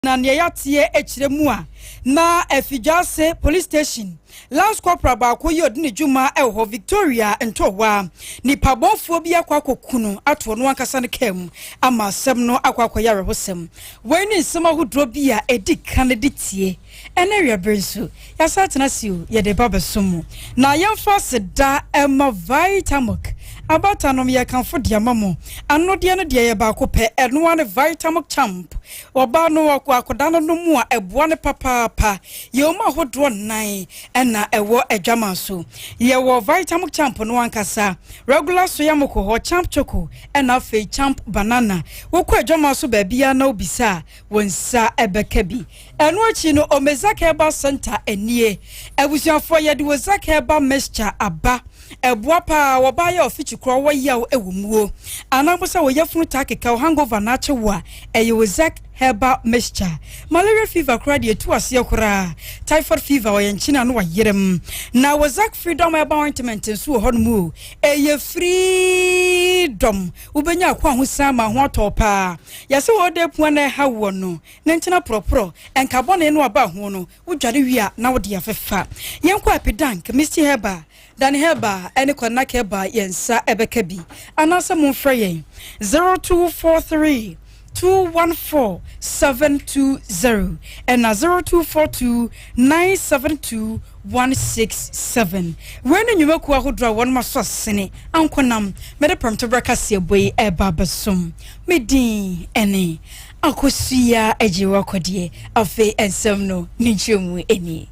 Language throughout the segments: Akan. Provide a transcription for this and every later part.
Na nea yɛateɛ akyerɛ mu a, na Afidwaase Police Station Lance Corporal baako yi ɔdi ne dwuma wɔ hɔ, Victoria Ntɔwa, nipa bɔnfoɔ bi akɔ akɔku no ato ɔno ankasa ne kaa mu ama asɛm no akɔ akɔyɛ awerɛhosɛm. Wei ne nsɛm ahodoɔ bi a ɛdi kan de tie. Ɛnnɛ awiabere nso, yɛasan atena ase o, yɛde reba abɛsom mo. Na yɛmfa aseda mma Vitamilk. Abaatanom, yɛrekamfo de ama mo. Anodeɛ no deɛ ɛyɛ baako pɛ, ɛno ara ne Vitamilk Champ. Ɔbaa no, akwadaa no nom a, ɛboa no papaapa. Yɛwɔ mu ahodoɔ nnan na ɛwɔ adwaman so. Yɛwɔ Vitamilk Champ no ankasa, regular soya milk wɔ hɔ, Champ Choco, ɛna afei Champ Banana. Wokɔ adwaman so baabiara na wobisa a, wo nsa bɛka bi. Ɛno akyi no, Omezak Herbal Centre nie. Abusuafoɔ, yɛde Ozak Herbal Mixture aba. Ɛboa paa, wɔbaa yɛ ɔfikyi korɔ wɔ yaw wɔ muo. Anaa mpo sɛ wo yafunu taa keka wo, hangover na akye wo a, ɛyɛ Ozak Herbal Mixture. Malaria fever koraa deɛ ɛtu aseɛ koraa. Typhoid fever ɔyɛ nkyene ano wayerem. Na Ozak Freedom Herbal Ointment nso wɔ hɔnom o. Ɛyɛ freedom. Wobɛnya akwahosan ma ho atɔ wo paa. Yɛse wɔ de pua na ɛha woɔ no, ne nkyena porɔporɔ, nka bɔne no aba ho no, wodware wie a na wode afefa. Yɛnkɔ Apidank, Misty Herbal, Dani Herbal ne Konak Herbal yɛn nsa bɛka bi. Anaasɛ momfrɛ yɛn 0243 214 720 ɛna 0242 972 167. Wei ne nnwumakuo ahodoɔ a wɔnom asɔ asene ankonam mede prɛmtoberɛ kaseɛbɔ yi ɛreba abɛsom. Me din ɛne Akosua Agyewaa Kɔdeɛ. Afei nsɛm no ne nkyerɛmu nie.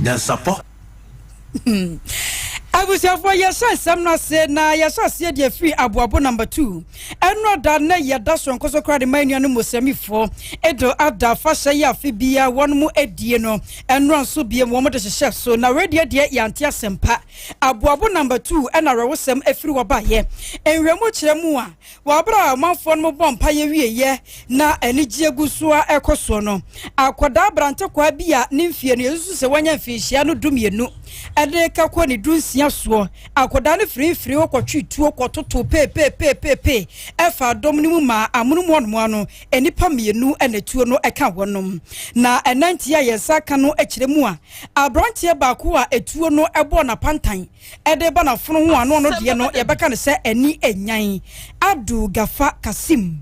Nyansapɔ. Abusuafoɔ yɛhyɛ nsɛm no ase na yɛhyɛ aseɛ deɛ firi aboabo number 2 ɛno ada na yɛda soronko so koraa de ma anuanom Mosamifoɔ Edo ada afahyɛ yi afe biara wɔn mo adie no ɛnora nso biem wɔn de hyehyɛ so na wei deɛ deɛ yɛante asɛmpa aboabo number 2 ɛna awerɛhosɛm afiri hɔ baeɛ nwuramu kyerɛ mu a Wɔ bere a ɔmanfoɔ no bɔ mpaeɛ wieeɛ na anigyeɛ gu so ara rekɔ soɔ no, akwadaa aberantekwaa bi a ne mfeɛ no yɛsusu sɛ wanya mfinhyia no dumienu de reka kɔ ne dunsia soɔ, akwadaa no firimfiri hɔ kɔtwee tuo kɔtotoo peepeepeepeepee ɛfaa dɔm no mu maa amonom hɔnom ano nnipa mmienu na tuo no ka wɔnom. Na ɛnanteɛ a yɛn nsa aka no kyerɛ mu a, aberanteɛ baako a etuo no bɔɔ n'apantan de reba n'afono ho ano no deɛ no yɛbɛka no sɛ ani nyan. Abdul Gafar Kassim,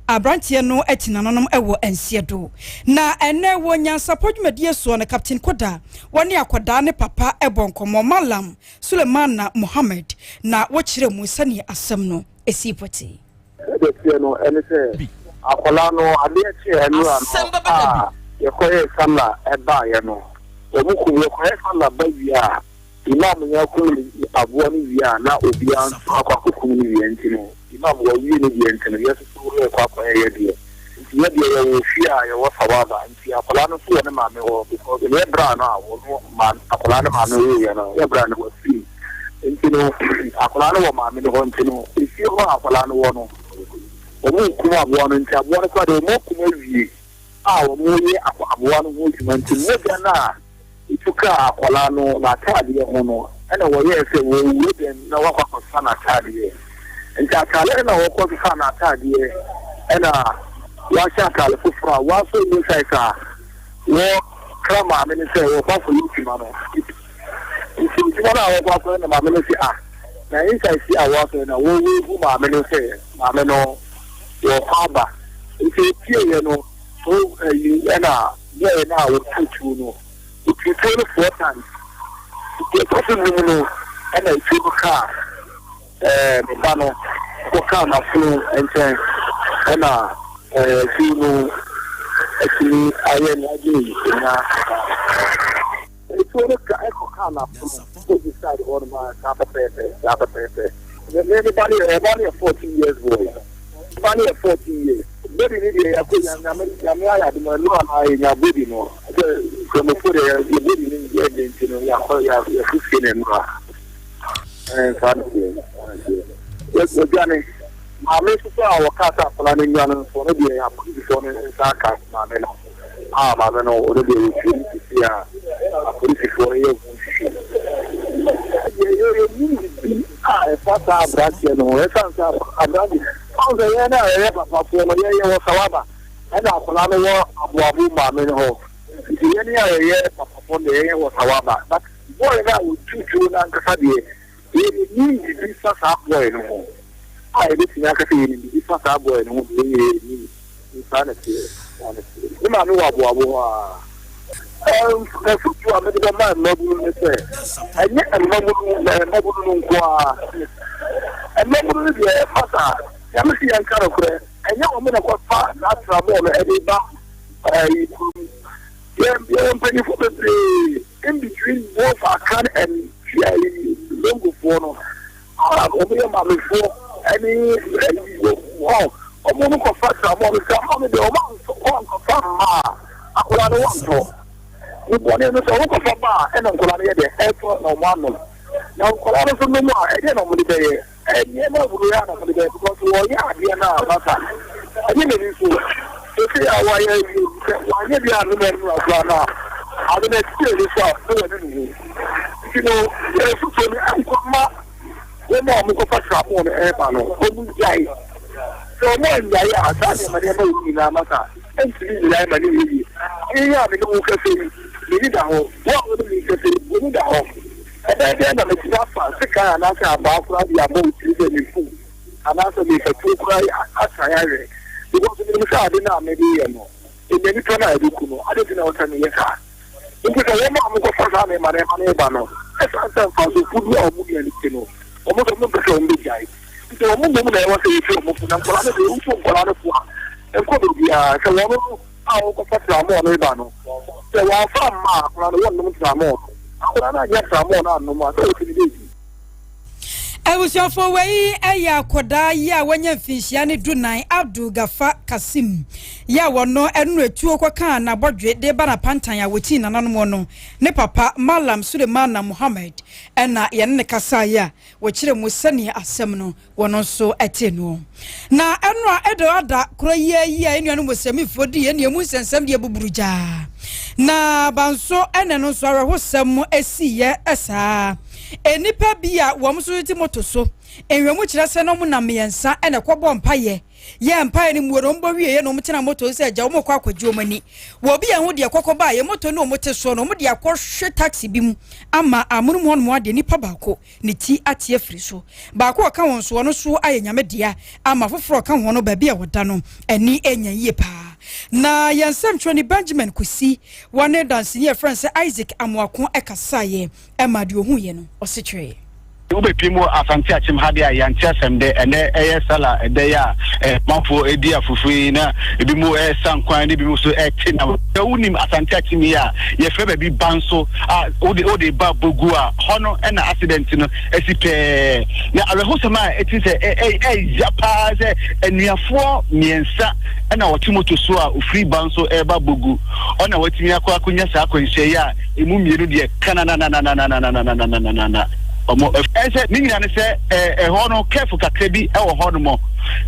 aberanteɛ no ati nananom wɔ nseɛ do. Na ɛnnɛ wɔ nyansapɔ dwumadie soɔ no Captain Koda wɔne akwadaa ne papa bɔ nkɔmmɔ, Mallam Sulemana Mohammed, na wɔkyerɛ mu sɛdeɛ asɛm no sii pɔtee. Sɛdeɛ ɛteɛ no ɛne sɛ akwadaa no adeɛ kyeeɛ nnora no a yɛkɔyɛɛ Sallah baeɛ no wɔn kum yɛkɔyɛ Sallah ba wie a Imam no akum ne aboa no wie a na obiara nso akɔ akɔkum ne wie nti no Imam wawie ne deɛ nti no yɛsoso yɛkɔ akɔyɛ yɛ deɛ nti yɛ deɛ yɛwɔ fie a yɛwɔ sawaba nti akwadaa no nso wɔ ne maame hɔ because yɛ bra no a wɔn maame akwadaa no maame wuiɛ no yɛ bra no wafiri nti no akwadaa no wɔ maame no hɔ nti no efie hɔ a akwadaa no wɔ no wɔn nkum aboa no nti aboa no koraa deɛ wɔn akum awie a wɔn yɛ aboa no ho adwuma nti mogya no a Etu kaa akwadaa no n'ataadeɛ ho no, ɛna wɔyɛɛ sɛ wɔrewura dɛm na wɔakɔ akɔsesa n'ataadeɛ. Nti ataadeɛ no na wɔkɔsesaa n'ataadeɛ, ɛna wɔahyɛ ataade foforɔ a wɔasɔ mu size a wɔkra maame no sɛ wɔkɔ akɔyɛ adwuma no. Nti adwuma no a wɔkɔ akɔyɛ no maame no sɛ ah, na inside si a wɔasɔ na wɔrehu maame no sɛ maame no wɔkɔ aba. Nti epieeɛ no, so ayi ɛna Boy no a wɔtu tuo no, ɔtuu tuo no four times. Deɛ ɛtɔ so num no ɛna tuo no kaa ɛɛ me ba no kɔkaa n'afono nkyɛn ɛna ɛɛ tuo no atumi ayɛ n'adwene nyinaa. Tuo no ka ɛkɔkaa n'afono opposite side hɔ nom a saa pɛpɛɛpɛ saa pɛpɛɛpɛ. Me me ba no yɛ ɔba no yɛ 14 years boy. Ba no yɛ 14 years. Body no deɛ yɛakɔ nya nyame nyame ayɛ adom a nnura no yɛnya body no sɛ nkramofoɔ deɛ yɛ body no yɛ den nti no yɛakɔ yɛfo fie na nnura ɛn saa no deɛ wɔdwane maame nso so a wɔkaa sɛ akwadaa no nnwa no nso no deɛ apolisifoɔ no nsa aka maame no a maame no ɔno deɛ wɔfie no sisi a apolisifoɔ no yɛ ho nhwehwɛmu. Deɛ yɛnim bibi a ɛfa saa aberanteɛ no ho ɛsiane sɛ aberanteɛ Ɔn sɛ yɛn a yɛyɛ papafoɔ no yɛyɛ wɔ sawaba. Ɛna akwadaa no wɔ Aboabo maame no hɔ. Nti yɛn a yɛyɛ papafoɔ no deɛ yɛn wɔ Sawaba. But boy no a ɔtu tuo no ankasa deɛ, yɛnnim biribi fa saa boy no ho. A yɛbɛtumi aka sɛ yɛnim biribi fa saa boy no ho deɛ, yɛnnim. Nti saa na ɛteɛ, saa na ɛteɛ. Ne maame wɔ Aboabo hɔ ara. Afotu a mede bɛma mmabunu ne sɛ, ɛnyɛ mmabunu na mmabunu no nko ara. Mmabunu no deɛ ɛfa saa, Nyame se yɛnka nokorɛ, ɛnyɛ wɔn na ɛkɔfa saa tramɔɔ no ɛde ba ɛyi kurom. Yɛn yɛwɔ mpanyinfoɔ bebree in between both Akan and ɛyi Zongofoɔ no a wɔn yɛ maamefoɔ ɛne ɛyi wɔn wɔn no kɔfa tramɔɔ no. Tramɔɔ no deɛ wɔn ankɔfa mma a akwadaa no wɔntɔ. Ne bɔne no sɛ wɔn kɔfa ba a ɛna nkwadaa no yɛ deɛ ɛtɔ na wɔn anom. Na nkwadaa no nso nom a ɛdeɛ na wɔn de bɛyɛ. Nneɛma ahorow yi a na wɔde bɛyɛ because wɔyɛ adeɛ no a masa ɛnyɛ n'ani so seesei a wɔayɛ awie yi sɛ wɔanyɛ bi annom anura koraa no a ade no ɛte ani so a na wɔanu ne ho nti no yɛn afotuo no ɛnkɔ mma wɔn a wɔkɔfa tramɔɔ no ɛreba no wɔn ngyae sɛ wɔn annyae a saa nneɛma nneɛma wɔ nyinaa masa ɛntumi nyinae ma ne nyɛ yie. Me a me ne wo rekasa yi, m'ani da hɔ. Wo a wo ne me rekasa yi, w'ani da hɔ. Ɛbɛyɛ dɛn na matumi afa sekan anaasɛ abaa koraa de abɔ wo tiri sɛ mereku wo, anaasɛ merefa tuo koraa asan ahwɛ? Because menim sɛ ade no a mede reyɛ no, ɛnya nipa no a ɛbɛku no. Adɛn nti na ɛwɔ sɛ meyɛ saa? Enti sɛ wɔn a wɔkɔfa saa nneɛma nneɛma no reba no, ɛsiane sɛ mfaso kudu a wɔn nua no ti no, wɔn nso wɔmpɛ sɛ wɔbɛgyae. Nti wɔn mmom na ɛwɔ sɛ yɛtu wɔn fo, na nkwadaa no deɛ, wotu nkwadaa no fo a, ɛnkɔ baabiara. Sɛ wɔn no a wɔkɔfa tramɔɔ no reba no, sɛ wɔamfa amma a, akwadaa no wɔnnom tramɔɔ no. Akwadaa no annya tramɔɔ no annom a, sɛ wɔte ne baabi. Abusuafoɔ wei yɛ akɔdaa yi a wanya mfinhyia ne dunan Abdul Gafar Kassim yi a wɔno ɛno etuo kɔkaa n'abɔdwe de ba n'apantan a wɔkyii nananom no ne papa Mallam Sulemana Mohammed ɛna yɛne ne kasaeɛ a wɔkyerɛ mu sɛdeɛ asɛm no wɔn nso tee noɔ. Na ɛno a Edo ada korɔ yi ara yi a yɛn nuanom Muslimifoɔ dii ɛne emu nsɛnsɛm deɛ buburu gyaa. Na banso ɛna ɛno nso awerɛhosɛm siiɛ saa. Nnipa bi a wɔn nso tete moto so, nhwɛmu kyerɛ sɛ na wɔn nam mmiɛnsa ɛna ɛkɔbɔ mpaeɛ, yɛɛ mpaeɛ no muo na wɔn bɔ wieɛ na wɔn tena moto so sɛ agya wɔn rekɔ akɔgye wɔn ani. Wɔ obi a ɛho deɛ kɔkɔ baeɛ, moto no wɔn te soɔ no wɔn de akɔhwe taxi bi mu ama amonom hɔnom adeɛ nipa baako ne ti ate afiri so. Baako a ɔka wɔn soɔ no so ayɛ Nyame dea ama foforɔ a ɔka ho no baabi a wɔda no ani anya yie paa. Na yɛn nsɛmtwerɛni Benjamin Kwesi wɔne danseni a yɛfrɛ no sɛ Isaac Amoako kasaeɛ ma deɛ ɔhuiɛ no ɔse kyerɛɛ. Wobɛpie mu wɔ Asante Akyem ha deɛ a yɛante asɛm dɛ. Ɛnɛ ɛyɛ Salah da yi a amanfoɔ redi afufuo yi na ebinom resa nkwan na ebinom nso rete nam. Sɛ wonim Asante Akyem yi a, yɛfrɛ baabi Banso a wode wode ba Bogu a, hɔ no na accident no asi pɛɛ. Na awerɛhosɛm a ɛte sɛ ɛya paa sɛ anuafoɔ mmiɛnsa na wɔte moto so a ofiri Banso reba Bogu. Ɔna watumi akɔ akɔnya saa akwanhyia yi a emu mmienu deɛ kananananananananananana wɔn ɛsɛ ne nyinaa ne sɛ ɛhɔ no kɛɛfo kakra bi wɔ hɔ nom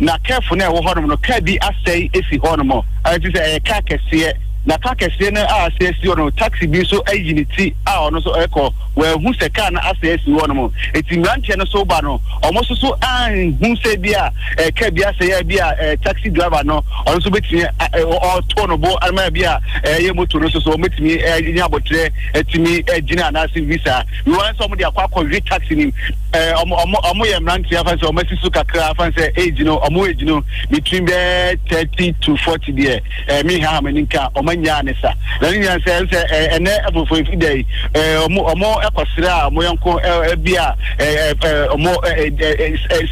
na kɛɛfo no a ɛwɔ hɔ nom no kaa bi asɛe esi hɔ nom ɛte sɛ ɛyɛ kaa kɛseɛ na kaa kɛseɛ no a asɛe asi hɔ no taxi bi nso ayi ne ti a ɔno nso ɛkɔ wɔahu sɛ kaa no asɛe asi hɔ nom eti mmeranteɛ no so ba no wɔn nso so anhu sɛ bi a kaa bi asɛe a bi a taxi driver no ɔno nso bɛtumi ɔto no bo ama bi a ɛyɛ moto no nso so wɔbɛtumi anya abotrɛ atumi agyina anaasɛ biribi saa. Wei nso wɔde akɔ akɔhwe taxi nim. Wɔn yɛ mmeranteɛ afa sɛ wɔn asi so kakra afa sɛ age no wɔn age no between bɛɛ 30 to 40 deɛ ɛɛ me ha m'ani nka wɔn anya ne sa. Na ne nyinaa sɛ sɛ ɛnɛ aburofo efi dɛ yi wɔn wɔn ɛkɔsrɛ a wɔn yɔnko ɛbi a ɛɛ wɔn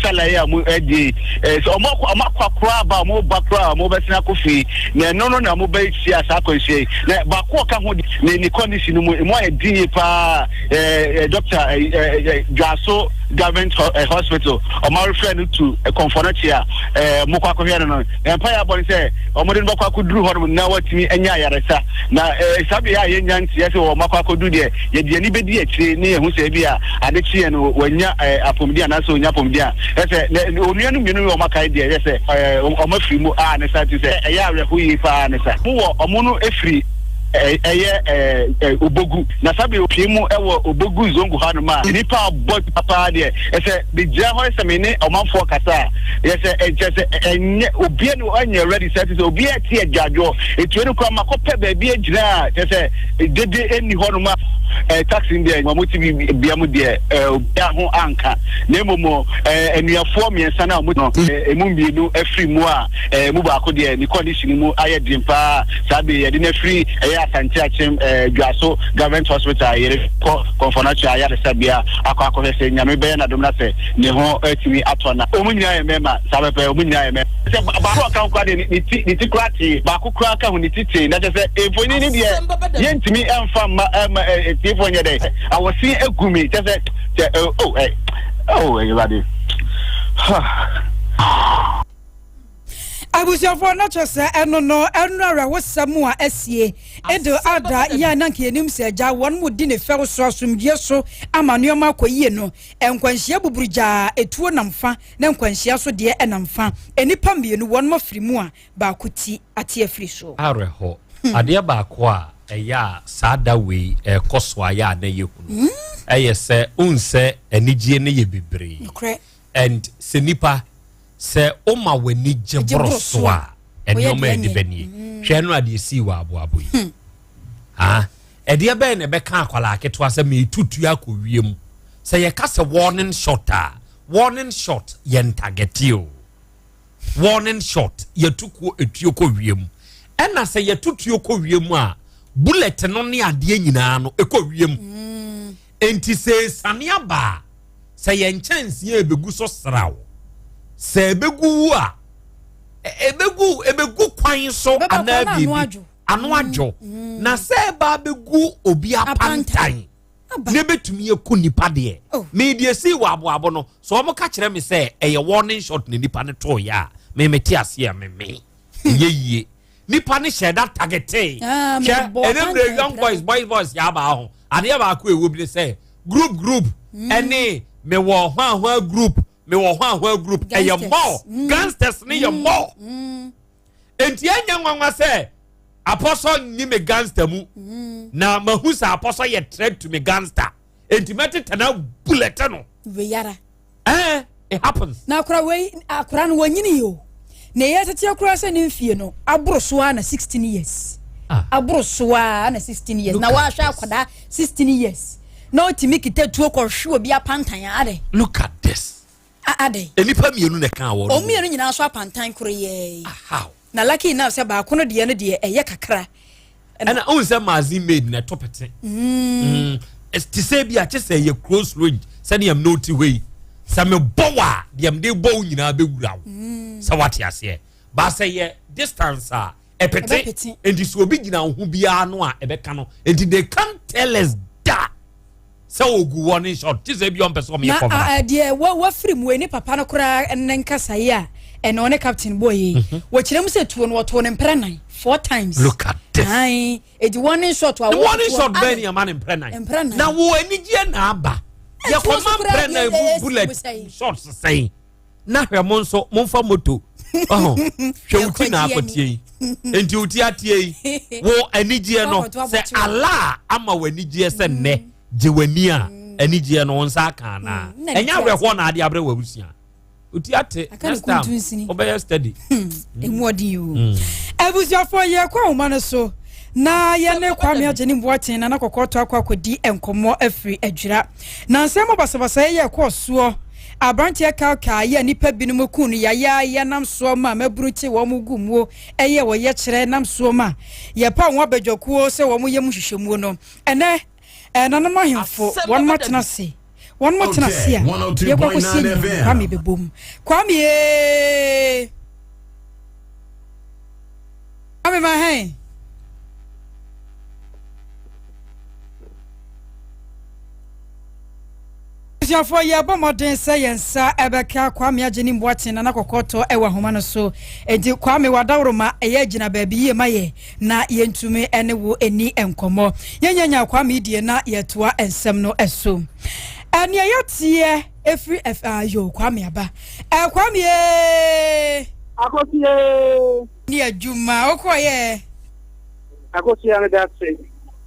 sala yi a wɔn ɛdi yi sɛ wɔn akɔ wɔn akɔ koraa ba wɔn ba koraa wɔn bɛsena akɔ fie na ɛno no na wɔn bɛhyia saa akwanhyia yi na baako ɔka ho ne ne condition no mu emu ayɛ den yie paa ɛɛ doctor ɛɛ Dwaso government hospital wɔn arefɛ no to kɔnfɔnɔkye a ɛɛ wɔn kɔ akɔhwɛ no no na mpa yɛ abɔ no sɛ wɔn de no bɛkɔ akɔduru hɔ nom na wɔatumi anya ayaresa na ɛɛ saa bea a yɛnya nteɛ sɛ wɔn akɔ akɔduru deɛ yɛde ani bɛdi akyire ne yɛhu sɛ ebi a ade kyeɛ no wɔanya ɛɛ apɔmuden anaasɛ wɔnya apɔmuden a ɛsɛ na onua no mmienu wɔn akae deɛ yɛ sɛ ɛɛ wɔn afiri mu a ne sa ti sɛ ɛyɛ awerɛho yie paa ne sa mo wɔ wɔn no efiri. Ɛyɛ Obogu na saa bere opie mu wɔ Obogu Zongo hanom a nnipa abɔ paa deɛ ɛsɛ megyina hɔ sɛ me ne ɔmanfoɔ kasa a yɛ sɛ ɛkyɛ sɛ ɛnyɛ obia ne ɛnyɛ ready sɛ sɛ obia ɛte adwadwoɔ etuo no koraa makɔpɛ baabi agyina a kyɛ sɛ dede ɛnni hɔnom a ɛɛ taxi deɛ wɔn ti bia mu deɛ ɛɛ obia ho anka na mmom ɛɛ anuafoɔ mmiɛnsa no a wɔn no ɛmu mmienu afiri mu a ɛɛ mu baako deɛ ne condition mu ayɛ den paa saa bere yɛde no afiri ɛyɛ Asante Akyem ɛɛ Dwaso Government Hospital yɛde kɔ Komfo Anokye ayaresabea akɔ akɔhwɛ sɛ Nyame bɛyɛ n'adom na sɛ ne ho atumi atɔ na wɔn nyinaa yɛ mmarima saa pɛpɛ wɔn nyinaa yɛ mmarima sɛ baako a ɔka ho koraa deɛ ne ti ne ti koraa tee baako koraa ka ho ne ti tee na kyerɛ sɛ mfonyin no deɛ yɛntumi ɛmfa mma ɛma ɛtiefoɔ nyɛ dɛ awɔse agu mi kyerɛ sɛ kyɛ oh ɛ oh ɛyɛ ha. Abusuafoɔ na kyerɛ sɛ ɛno no ɛno awerɛhosɛm a asie Eid Adha yi a na nka yɛnim sɛ agya wɔn mu di ne fɛw so asomdwie so ama nneɛma akɔ yie no nkwanhyia buburugyaa etuo nam fa na nkwanhyia so deɛ ɛnam fa nnipa mmienu wɔn afiri mu a baako ti ate afiri soɔ. Awerɛho. Adeɛ baako a ɛyɛ a saa da wei ɛrekɔ so a yɛ a na ɛyɛ hunu ɛyɛ sɛ wohu sɛ anigyeɛ no yɛ bebree and sɛ nipa Sɛ woma w'ani gye boro so a, nneɛma a ɛde bɛ nie. Mm. Hwɛ ɛno adeɛ sii wɔ aboabo yi. Hmm. Ah, ɛdeɛ bɛyɛ na ɛbɛka akwadaa ketewa sɛ meetu tua akɔ wiem. Sɛ yɛka sɛ warning shot a, warning shot yɛ ntagɛte o. Warning shot yɛtu kuo etuo kɔ wiem. Ɛna sɛ yɛtu tuo kɔ wiem a, bullet no ne adeɛ nyinaa no ɛkɔ wiem. Mm. Enti sɛ esiane aba a, sɛ yɛn nkyɛnsee a ebegu so sraw, sɛ ebegu wu a, ebegu ebegu kwan so anaa biribi ano adwo mm, mm. na sɛ ɛba abegu obi apantan na ebetumi eku nipa deɛ oh. mede esi wɔ aboabo no so wɔn ka kyerɛ me sɛ ɛyɛ warning shot na nipa no too yɛ a meme te aseɛ meme ɛyɛ yie. Nipa ne hyɛ da tagetee. Ah, Hwɛ, mebɔ ɛnɛ mmerɛ young apantan boys boys boys yɛ aba ho. Adeɛ baako a ɛwɔ bi ne sɛ group group Mm. ɛne mewɔ hwanhwan group mewɔ hwanhwan group ɛyɛ Gangsters. more Mm. gangsters ne yɛ more. Mm. Enti ɛnyɛ nwanwa sɛ apɔsɔ nni me gangster mu Mm. na mahu sɛ apɔsɔ yɛ threat to me gangster. Enti mɛtetɛ na bullet no. Weyara. Eh, it happens. Na akora wei akora no wɔnyini yi o na ɛyɛ teteɛ koraa sɛ ne mfie no aboro so ara na 16 years ah. aboro so ara na 16 years na wahwɛ akwadaa 16 years na ɔtumi kita tuo kɔhwe obi apantan adɛ. Look at this. Adɛ. Nnipa mmienu na ɛka wɔn. Wɔn mmienu nyinaa nso apantan koro yɛɛ. Ah, how? Na lucky enough sɛ baako no deɛ no deɛ ɛyɛ kakra. Ɛna ohun sɛ magazine made na ɛtɔ pete. Mm. mm. Te sɛ bi a kyɛ sɛ ɛyɛ close range sɛdeɛ m na ɔte hɔ yi sɛ mebɔ wo a deɛ mede bɔ wo nyinaa bɛwura wo mm. sɛ wate aseɛ baasɛ yɛ distance a ɛpete nti sɛ obi gyina wo ho biara no a ɛbɛka no nti they can't tell us da sɛ ogu warning shot te sɛ bi ɔmpɛ sɛ ɔmeyɛ cover. Na deɛ wafiri mu ne papa no koraa ne nkasaeɛ a ɛna ɔne captain bɔɔ yi mhm. wɔkyerɛ mu sɛ tuo no wɔtoo no mprɛ nan four times. Look at this. Ayi edi warning shot a wɔn warning shot bɛn ni ama ne mprɛ nan. Mprɛ nan. Na wo anigyeɛ na aba. Yɛkɔma mprɛ nan bu bullet shot sɛn. na hwɛ mo nso momfa moto ɔho hwɛ wo ti na akɔtie yi nti wo ti atie yi wo anigyeɛ no sɛ ala ama wo anigyeɛ sɛ nnɛ mm. gye w'ani a mm. anigyeɛ no wo nsa aka anaa mm, ɛnyɛ awerɛhoɔ na ade abrɛ w'abusua oti ate next time wobɛyɛ steady hmm, ɛmu ɔden o abusuafoɔ yɛkɔ ahoma no so na yɛne Kwame Agyenim Boateng Nana Kɔkɔɔ tɔ akɔ akɔdi nkɔmmɔ afiri adwira na nsɛm mu basabasayɛ yɛ ɛkɔɔ soɔ aberanteɛ kalkaa yɛ nnipa binom ku no yayaaya nam soɔ ma mabunu te wɔn gu muo ɛyɛ wɔyɛ kyerɛ nam soɔ ma yɛpa wɔn abadwakuo sɛ wɔn yɛ mu nhwehwɛmuo no ɛnɛ ɛnanom ahemfo wɔn atena ase wɔn mo tena ase a yɛkɔ akɔsie nyina Kwame bɛbom Kwame ee Kwame ma hɛn. Abusuafoɔ yɛbɔ mmɔden sɛ yɛn nsa ɛbɛka Kwame Agyenim Boateng Nana Kɔkɔɔtɔ ɛwɔ ahoma no so. Enti Kwame wadaworoma ɛyɛ gyina baabi yie ma yɛ na yɛntumi ɛne wo ɛni nkɔmmɔ. Yɛnya nya Kwame die na yɛtoa nsɛm no ɛso. Ɛneɛ yɛteɛ ɛfiri ɛf ayo Kwame aba. Ɛ Kwame ee. Akosie. Ne adwuma wokɔyɛ. Akosua, meda ase.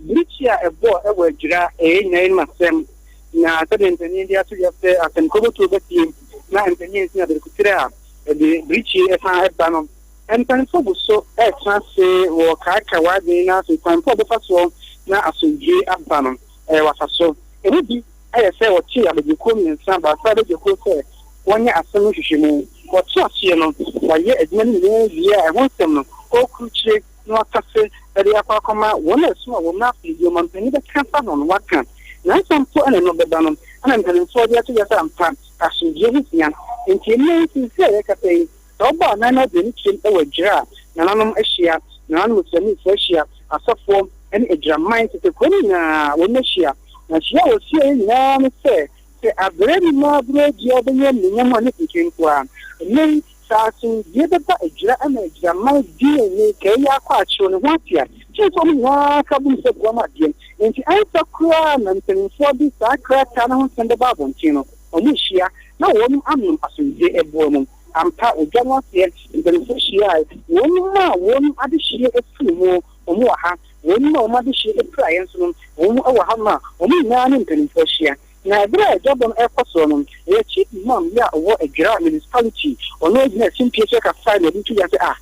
Birikyi a ɛbɔɔ wɔ Adwira, ɛyɛ nyinaa anim asɛm. Na sɛdeɛ mpanin de ato dwa sɛ asɛm kɔbɔtuo ba fie na mpanin ansi aberekutire a, ɛde birikyi san ba no. Mpanimfoɔ gu so retena ase wɔ kaaka w'adwene na afei kwan pa a wɔbɛfa soɔ na asomdwoeɛ aba no, wɔafa so. Ɛmu bi yɛ sɛ wɔtee abadwakuo mmiɛnsa, Baasa abadwakuo sɛ wɔnyɛ asɛm no nhwehwɛmu. Wɔte aseɛ no, wɔayɛ adwuma no nyinaa wie a ɛho nsɛm no, wɔrekrukyire na wɔatase de akɔ akɔma wɔn a ɛsoma wɔn na afei deɛ ɔmampanin bɛka afa ho no, wɔaka. Nansa mpo na ɛno bɛba no, ɛna mpanimfoɔ de ato dwa sɛ ampa, asomdwoeɛ ho hia. Enti ɛnnɛ yi, seesei a yɛrekasa yi, Sɛ wɔbɔ anan na aduonu kyerɛm wɔ Adwira a, nananom ahyia, nananom Muslimifo ahyia, asɔfoɔ ne Adwiraman tete kuro no nyinaa wɔn ahyia. Na hyia a wɔhyiaeɛ nyinaa ne sɛ, sɛ abrɛ ne mu abrɛ dua bɛnya anuonyam a ne kente nko ara. Ɛnnɛ yi, sɛ asomdwoeɛ bɛba Adwira ama Adwiraman DNA kae yi akɔ akyew ne ho ase a, kyerɛ sɛ wɔn nyinaa ka bom sɛ boa ma adeɛ. Enti ansa koraa na mpanimfoɔ de saa krataa no ho nsɛm bɛba abɔnten no, wɔrehyia na wɔn anom asomdwoeɛ boa mu. Ampa, ogya no aseɛ mpanimfoɔ hyiae, wɔn a wɔn adehyeɛ firi mu, wɔn wɔ ha, wɔn a wɔn adehyeɛ piraeɛ nso no, wɔn wɔ ha ma wɔn nyinaa ne mpanimfoɔ ahyia. Na ɛberɛ a adwabɔ no rekɔ soɔ no, ɛyɛ Chief Imam yi a ɔwɔ Adwira Municipality, ɔno gyinaa simpie so kasae na ɔde to dwa sɛ, Ah,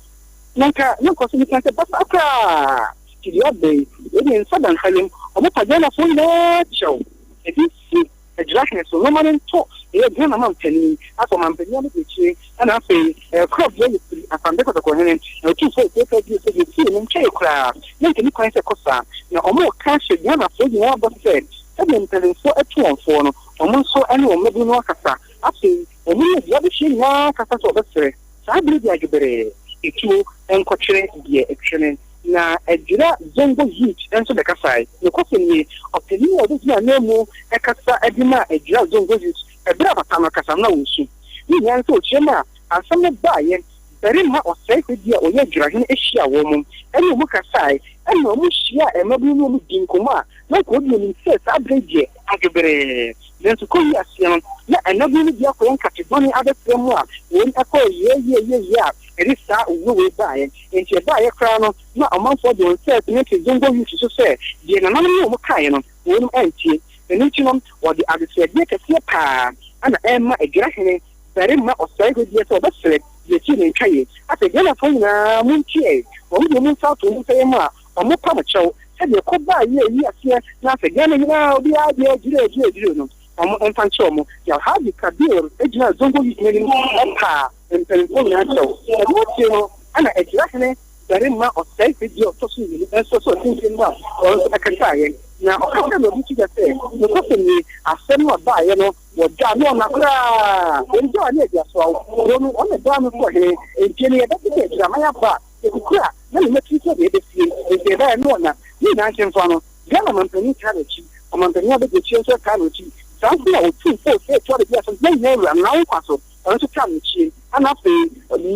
na nka na nkɔ so meka sɛ basaa koraa, nti deɛ aba yi, wei deɛ nsa da nsa yam, wɔpa Ghanafoɔ nyinaa kyɛw, ebi si. Agyina hene so nnoɔma no nto ɛyɛ Ghana manpanin, afei ɔmanpanin abadiakyire ɛna afei korabea yɛ firi Asante Kɔtɔkɔ hene na Otumfoɔ Osei Tutu bio sɛ deɛ ɛsiiɛ no ntwaeɛ koraa na nka ɛni kwan sɛ ɛkɔ saa na wɔn reka ahyɛ Ghanafoɔ nyinaa bɔ sɛ sɛdeɛ mpaninfoɔ atu wɔn foɔ no wɔn nso ne wɔn mmabunu no akasa afei wɔn ne deɛ abɛhyia nyinaa akasa sɛ wɔbɛsrɛ saa berɛ bi adwoberee etuo nkɔtwere deɛ ɛtwene. Na Adwira Zongo Youth nso bɛkasae. Nokwasɛm nie, ɔpanin a ɔbɛgyina ananmu kasa de maa Adwira Zongo Youth ɛberɛ a papa no rekasa no na ɔresu. Ne nyinaa ne sɛ ɔkyerɛ mu a asɛm no baeɛ, barima ɔsɛefoɔ bi a ɔyɛ Adwirahene hyiaa wɔn ne wɔn kasae ɛna wɔn hyiaa mmabunu ne wɔn dii nkɔmmɔ a na nka obi nim sɛ saa berɛ yi deɛ adwoberee. Nanso kɔwie aseɛ no na mmabunu no bi akɔyɛ nkate bɔne abɛsrɛ mu a wɔn kɔɔ yɛɛyɛɛyɛɛyɛ a ɛde saa owuo wei baeɛ. Enti ɛbaeɛ koraa no, na ɔmanfoɔ de wɔn nsa retenetene Zongo Youth so sɛ deɛ nananom ne wɔn kaeɛ no, wɔnom antie. Ɛno nti no, wɔde adesrɛdeɛ kɛseɛ paa na ɛrema Adwira hene barima Ɔsɛe Hwedeɛ sɛ ɔbɛsrɛ deɛ ɛtie ne nkaeɛ. Afei Ghanafoɔ nyinaa montie, wɔn deɛ wɔn nsa ato wɔn nsa yam a wɔpa mo kyɛw sɛ deɛ ɛkɔ baeɛ ayi aseɛ na afei Ghana nyinaa obiara deɛ adwiri adwiri adwiri no wɔn mfa nkyɛ wɔn. Deɛ Alhaji Kabir gyinaa Zongo Youth no anim paa. Mpanyimfoɔ nyinaa kyɛw. Ɛno akyire no, ɛna Agyirahene barima Ɔsɛe Fidie a ɔtɔ so mmienu nso sɔɔ tenten mu a ɔno nso kasaeɛ. Na ɔkasa na ɔde to dwa sɛ, Nokwasɛm nie, asɛm no a ɛbaeɛ no, wɔgyaa no ɔna koraa. Wɔgyaa ne Aduasoaw kuro no, ɔno na ɛdaa no so ɔhene. Enti ɛnneɛ yɛbɛte sɛ Agyiraman aba a, yɛkukura na ne mmatiri sɛ deɛ ɛbɛsie. Enti ɛbaeɛ no ɔna. Ne nyinaa nkyɛmfa no, Ghana mampanin taa n'akyi, ɔmampanin abadiakyire nso taa n'akyi. Saa nso na Otumfoɔ Osei Tutu Abɛdi Asante na nyinaa wura no, n'awonkwa so. Ɔno nso taa n'akyi, ɛnna afei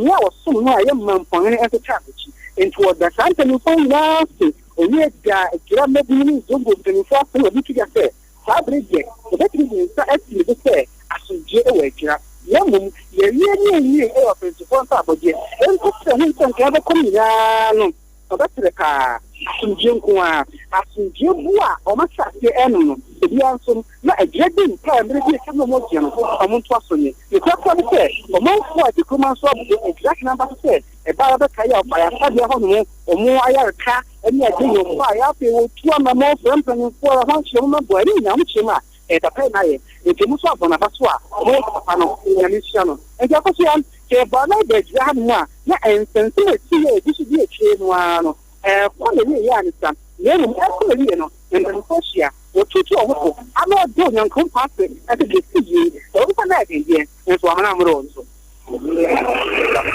nea ɔsom no a ɛyɛ mampɔnhene nso taa n'akyi. Enti wɔda saa mpanyimfo yi nyinaa ase. Owiee daa Adwira mmabun ne Zongo mpanyimfo ase na ɔde to dwa sɛ, Saa bere deɛ, yɛbɛtumi de nsa asi ne bo sɛ asomdwoe wɔ Adwira. Na mmom, yɛawie ne anwie wɔ apolisifoɔ mpaebɔdeɛ mpo sɛ ho nsɛnkaa bɛkɔ mu nyinaa no. Ɔbɛkyerɛ paa. Asomdwoeɛ nko ara. Asomdwoeɛ bu a wɔn ahyɛ aseɛ renom no, obiara nsom, na agyina di mpaeɛ mmerɛ bi a atwam na wɔregyeɛ no, wɔn ntoa so nyɛ. Ne korakora ne sɛ, ɔmanfoɔ a ɛte kurom ha nso abɔ agyina hene aba so sɛ ɛbaa bɛbɛkae a wɔfa ayaresabea hɔ nom, wɔn ayareka ne adeɛ yɛ wɔn baeɛ, afei wɔtu anammɔn frɛ mpanimfoɔ a ɛhɔ nkyerɛ wɔn mmaboa, ne nyinaa wɔkyerɛ mu a, ɛyɛ papa yi na ayɛ. Enti wɔn nso abɔ n'aba so a wɔyɛ papa no, Nyame nhyira no. Enti Akosua, sɛ yɛbɔ anan ba agyina hanom a, na nsɛnsɛm a ɛsii a ɛgu so di akyire no ara no, ɛrekɔ n'awieeɛ ara ne sa. Na mmom ɛrekɔ n'awieeɛ no, mpanimfoɔ ahyia, wɔtutu wɔn ho fo, ama wɔde Onyankopɔn ase sɛ deɛ ɛsii yei, ɛwom sɛ na ɛyɛ den deɛ, nanso wɔamana ammoro wɔn so.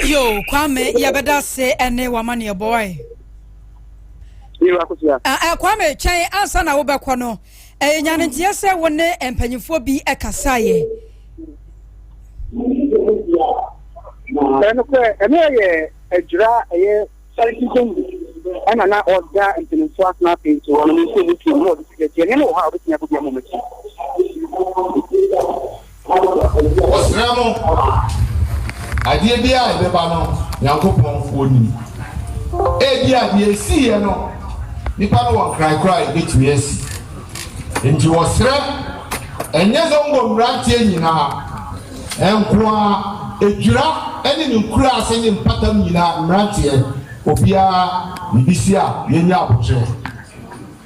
Yo, Kwame, yɛbɛda ase ɛne w'amanneɛbɔ ɛ. Yo, Akosua. Kwame, twɛn ansa na wobɛkɔ no. Ɛyɛ nyanenteɛ sɛ wo ne mpanyinfoɔ bi kasaeɛ. Ɛnokorɛ, ɛno yɛ adwira ɛyɛ charity zongo ɛna na ɔda mpanimfoɔ asena afei nso ɔno nso ɔmu pii na ɔde sika akyi nneɛma wɔ hɔ a ɔbɛtumi akɔ bi ama ɔmo akyi. Ɔsrɛ mo, adeɛ biara a ɛbɛba no, Nyankopɔn Onim. Ebia deɛ esiiɛ no. Nnipa no wɔ Nkran koraa a ɛbɛtumi asi. Enti wɔsrɛ, ɛnyɛ Zongo mmeranteɛ nyinaa nko ara, Ejura ne ne nkuraase ne mpatam nyinaa mmeranteɛ, obiara biribi si a yɛnya aboterɛ.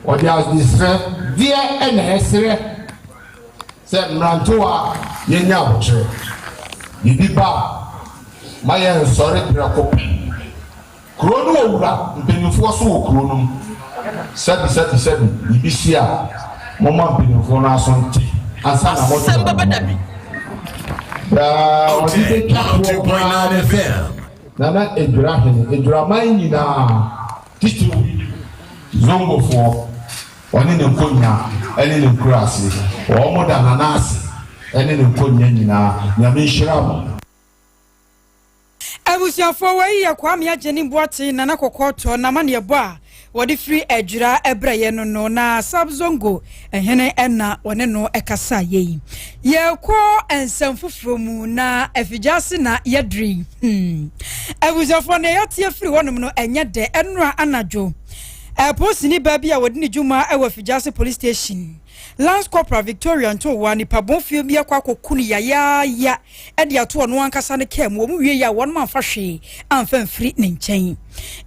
Wɔde adesrɛ deɛ na ɛsrɛ sɛ mmerantewa yɛnya aboterɛ. Biribi ba a, ma yɛnsɔre prɛko pɛ. Kuro no wɔ wura mpaninfoɔ so wɔ kuro no mu. Sɛbi sɛbi sɛbi biribi si a momma mpaninfoɔ no aso nte ansa na moatu anamɔn. Deɛ ɔde bɛtwa toɔ koraa ne sɛ Nana Adwira hene, Adwiraman nyinaa titiriw Zongofoɔ, ɔne ne nkonnya ne ne nkuraase, wɔn da Nana ase ne ne nkonnya nyinaa. Nyame nhyira mo. Abusuafoɔ, wei yɛ Kwame Agyenim Boateng Nana Kɔkɔɔtɔ n'amanneɛbɔ a wɔde firi Adwira brɛeɛ no no, na Sab Zongo hene na wɔne no kasaeɛ yi. Yɛrekɔ nsɛm foforɔ mu, na Afigyaase na yɛaduru yi. Hmm. Abusuafoɔ, nea yɛate afiri hɔnom no, ɛnyɛ dɛ. Ɛnora anadwo, polisini baa bi a wɔde ne dwuma wɔ Afigyaase Police Station, Lance Corporal Victoria Ntowa, nipa bɔnfoɔ bi akɔ akɔku no yayaaya de ato ɔno ankasa ne kaa mu. Wɔn wie a wɔn amfa hwee amfa mfiri ne nkyɛn.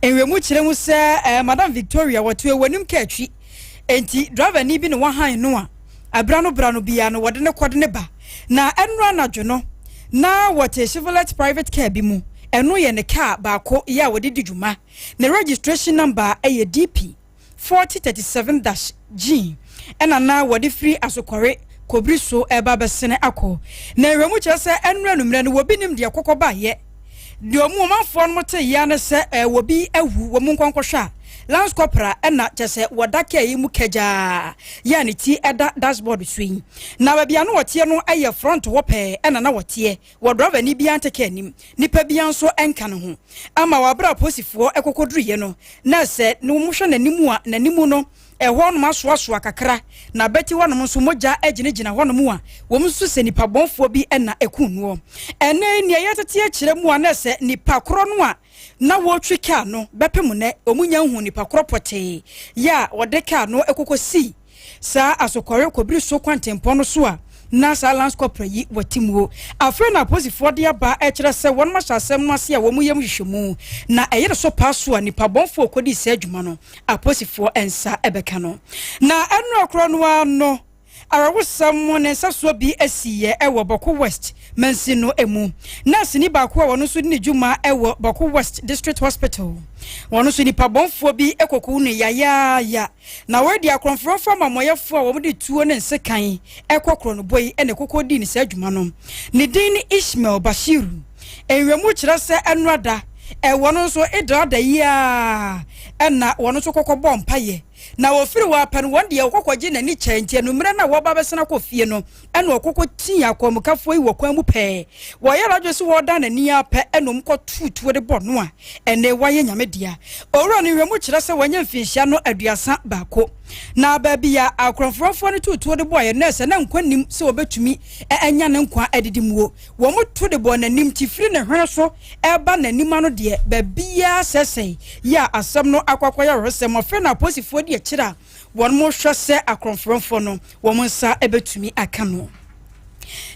Nhwɛmu kyerɛ mu sɛ eh, Madam Victoria wɔte wɔ anim kaa akyi. Enti driver ni bi na wahan no a abira no bra no biara no wɔde ne kɔde ne ba. Na ɛnora anadwo no na wɔte Chevrolet private car bi mu. Ɛno yɛ ne kaa baako yɛ a wɔde di dwuma. Ne registration number yɛ DP 4037 dash G ɛna na wɔde firi Asokɔre Kobiri so reba abɛsene akɔ. Na nhwɛmu kyerɛ sɛ ɛnnora anummerɛ no wɔbi nim deɛ kɔkɔ baeɛ. Deɛ ɔmu ɔmanfoɔ nom te yea ne sɛ ɛɛ wɔbi awu wɔn nkɔnkɔhwɛ a Lance Corporal ɛna kyerɛ sɛ wɔda kaa yi mu kagyaa yɛ a ne ti ɛda dashboard so yi. Na baabi a na wɔteɛ no ɛyɛ front hɔ pɛɛ ɛna na wɔteɛ. Wɔ drɔvani biara nte kaa anim, nipa biara nso nka ne ho. Ama wɔ abere a apolisifoɔ kɔkɔduruiɛ no, na sɛ ne wɔhwɛ n'anim a, n'anim no, ɛhɔ nom asoasoa kakra, na abati hɔ nom nso mogya gyinagyina hɔ nom a, wɔn nso sɛ nipa bɔnfoɔ bi na ɛkuu noɔ. Ɛnnɛ yi, nea yɛtete akyerɛ mu a, na sɛ nipa korɔ no a na wɔretwi kaa no bɛpem nnɛ, wɔn nnya nhuu nipa korɔ pɔtee yɛ a wɔde kaa no kɔkɔsii saa asokɔre kɔbiri so kwantempɔn no so a na saa Lance Corporal yi wɔ te muo. Afei na apolisifoɔ de aba ɛkyerɛ sɛ wɔnom ahyɛ asɛm no ase a wɔn yam nhwehwɛmu na ɛyere so paa so a nipa bɔnfoɔ a ɔkɔdii saa adwuma no apolisifoɔ nsa bɛka no. Na ɛnora korɔ no ara no awerɛhosɛm ne nsasoɔ bi asiiɛ wɔ Bawku West mansin no mu. Nɛɛseni baako a ɔno nso di ne dwuma wɔ Bawku West District Hospital, ɔno nso nipa bɔnfoɔ bi kɔkuu no yayaaya. Na wei deɛ akorɔmforɔmfoɔ amamɔyɛfoɔ a wɔde tuo ne nsekan kɔ korɔnobɔ yi na ɛkɔkɔ dii ne saa dwuma no. Ne din ne Ishmael Bashiru. Nhwɛmu kyerɛ sɛ ɛnora da, ɛwɔ no nso Idra da yi ara na wɔn nso kɔkɔ bɔɔ mpaeɛ. Na wɔfiri hɔ ara pɛ no, wɔn deɛ wɔkɔkɔgye n'ani kyɛɛ, nti anwummerɛ no a wɔreba abɛsane akɔ fie no, ɛna ɔkɔkɔ tii akwanmukafoɔ yi wɔ kwan mu pɛɛ. Wɔyɛɛ n'adwene sɛ wɔredan n'ani ara pɛ, ɛna wɔkɔtoo tuo de bɔɔ no a ɛnnɛ wayɛ Nyame dea. Owura no nhwɛmu kyerɛ sɛ wanya mfinhyia no 31. Na baabi a akorɔmfoɔfoɔ no too tuo de bɔeɛ no, na ɛsɛ na nkwa nnim sɛ wɔbɛtumi anya ne nkwa adidi muo. Wɔto de bɔɔ n'anim nti firi ne hwene so reba n'anim ano deɛ, baabiara sɛesɛe yɛ a asɛm no akɔ akɔyɛ awerɛhosɛm. Afei na apolisifoɔ di akyire a wɔhwɛ sɛ akorɔmforɔmfoɔ no wɔn nsa bɛtumi aka no.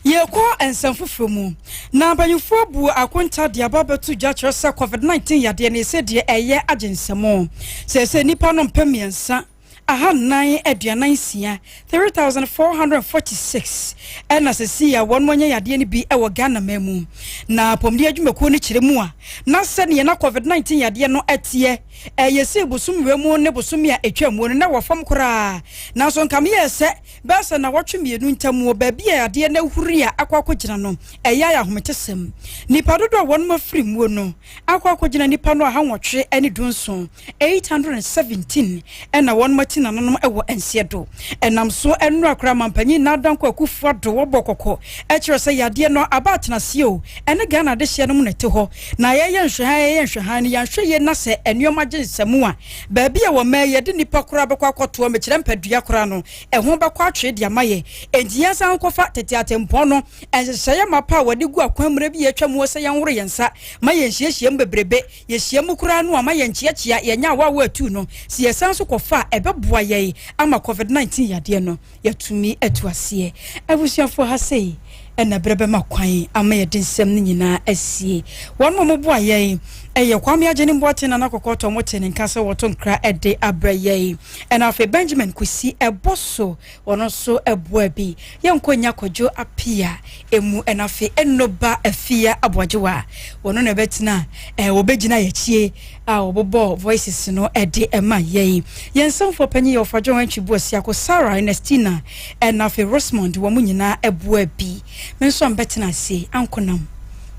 Yɛrekɔ nsɛm foforɔ mu. Na mpanyinfoɔ bu akonta de aba abɛto dwa kyerɛ sɛ COVID-19 yadeɛ no ɛsɛ deɛ ɛyɛ agye nsam. Seesei nnipa no 3000 446, 3,446, ɛna sɛsii a wɔn anya yadeɛ no bi wɔ Ghana man mu. Na apɔmuden adwumakuo no kyerɛ mu a, na sɛdeɛ na COVID-19 yadeɛ no teɛ, ɛyɛ sii bosom wei mu ne bosome a ɛtwa mu no, na ɛwɔ fam koraa. Nanso nka meyɛɛ sɛ bɛyɛ sɛ nnawɔtwe mmienu ntam wɔ baabi a yadeɛ no ahuri a akɔ akɔgyina no, ɛyɛ ayɛ ahometesɛm. Nnipa dodoɔ a wɔn afiri muo no akɔ akɔgyina nnipa no 817, 817, ɛna wɔn ati si nananom wɔ nseɛ do. Ɛnam so nnora koraa Mampanyin Nana Dankwa Akufo Addo wɔbɔ kɔkɔ kyerɛ sɛ yadeɛ no aba atenaseɛ o, ɛne Ghana adehyeɛ no mu na ɛte hɔ. Na yɛyɛ nhwɛhan yɛyɛ nhwɛhan no yɛanhwɛ yie na sɛ nnoɔma gye nsamu a, baabi a wɔma yɛde nnipa koraa bɛkɔ akɔtoɔ, mekyerɛ mpadua koraa no, ɛho bɛkɔ atwee de ama yɛ. Enti yɛnsan nkɔfa tete atempɔn no nhyehyɛeɛ mapa a wɔde gu akwan mmerɛ bi a atwa mu sɛ yɛnhoro yɛn nsa ma yɛnhyiahyia mu bebrebe, yɛhyia mu koraa no a ma yɛnkyeakyea, yɛnyɛ awaawa atuu no. Sɛ yɛsan nso kɔfa a, ɛbɛboa yɛn ama Covid 19 yadeɛ no yɛatumi atu aseɛ. Abusuafoɔ, ha sei na berɛ bɛma kwan ama yɛde nsɛm no nyinaa asie. Wɔn a wɔboa yɛn yɛ Kwame Agyenim Boateng, Nana Kɔkɔɔtɔ, wɔte ne nka sɛ wɔto nkra de abrɛ yɛn. Ɛna afei Benjamin Kwesi ɛbɔ so, wɔn nso boa bi. Yɛnkɔ nya Kwadwo Apia emu, ɛna afei Enoba Afia Aboagyewa, wɔn na ɛbɛtena ɛɛ wɔbɛgyina yɛkyie a wɔbobɔ voices no de ma yɛn. Yɛn nsɛmfoɔ panyin yɛ Ɔfa John Antwi Boasiako, Sarah Ernestina, ɛna afei Rosemond, wɔn nyinaa boa bi. Me nso a mebɛtena ase ankonam,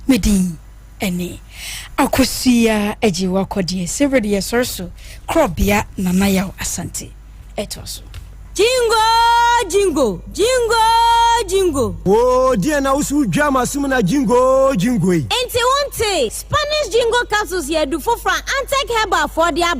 me din ɛne Akosua Agyewa Kɔdeɛ. Sɛ de yɛsɔre so Korɔbea Nana Yaw Asante ɛtoa so. Jingo jingo jingo jingo. Oo, deɛ na woso dwa ma som na jingo jingo yi. Nti wonte Spanish Jingo capsules yɛ adu foforɔ a Antec Herbal foɔ de aba.